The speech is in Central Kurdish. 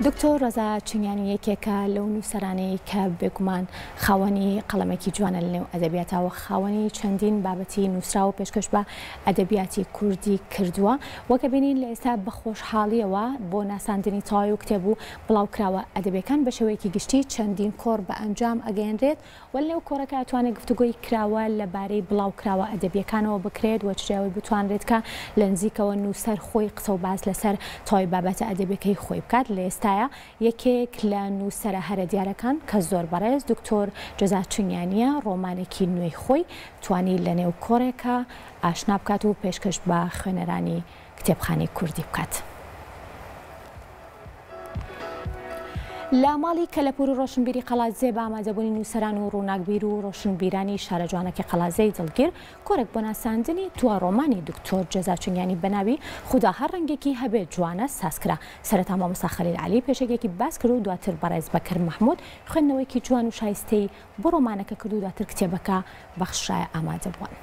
دکتۆر ڕەزا چنگیانی یەکێکە لەو نووسەرانەی کە بێگومان خاوەنی قەڵەمێکی جوانە لەنێو ئەدەبیاتا و خاوەنی چەندین بابەتی نووسراو و پێشکەش بە ئەدەبیاتی کوردی کردووە. وەک ئەبینین لە ئێستا بە خۆشحاڵییەوە بۆ ناساندنی تەواوی و کتێب و بڵاوکراوە ئەدەبیەکان بە شێوەیەکی گشتی چەندین کۆڕ بە ئەنجام ئەگەیەنرێت و لەو کۆڕەکە ئەتوانێت گفتوگۆی کراوە لە بارەی بڵاوکراوە ئەدەبیەکانەوە بکرێت و چ بتوانرێت کە لە نزیکەوە نووسەر خۆی قسە و باس لەسەر تەواوی بابەتە ئەدەبیەکەی خۆی بکات. لە ئێستایا یەکێک لە نووسەرە هەرە دیارەکان کە زۆر بەڕێز دکتۆر جەزا چنگیانیە ڕۆمانێکی نوێی خۆی توانی لە نێو کۆڕێکا ئاشنا بکات و پێشکەش بە خوێنەرانی کتێبخانەی کوردی بکات. لە ماڵی کەلەپوور و ڕۆشنبیری قەڵادزێ بە ئامادەبوونی نووسەران و ڕووناکبیر و ڕۆشنبیرانی شارە جوانەکەی قەڵادزێی دڵگیر کۆڕێک بۆ ناساندنی دوا ڕۆمانی دکتۆر جەزا چنگیانی بە ناوی خودا هەر ڕەنگێکی هەبێت جوانە ساز کرا. سەرەتا مامۆستا خەلیل عەلی پێشەکیەکی باس کرد و دواتر بەڕێز بەکر مەحموود خوێندنەوەیەکی جوان و شایستەی بۆ ڕۆمانەکە کرد و دواتر کتێبەکە بەخشرایە ئامادەبووان.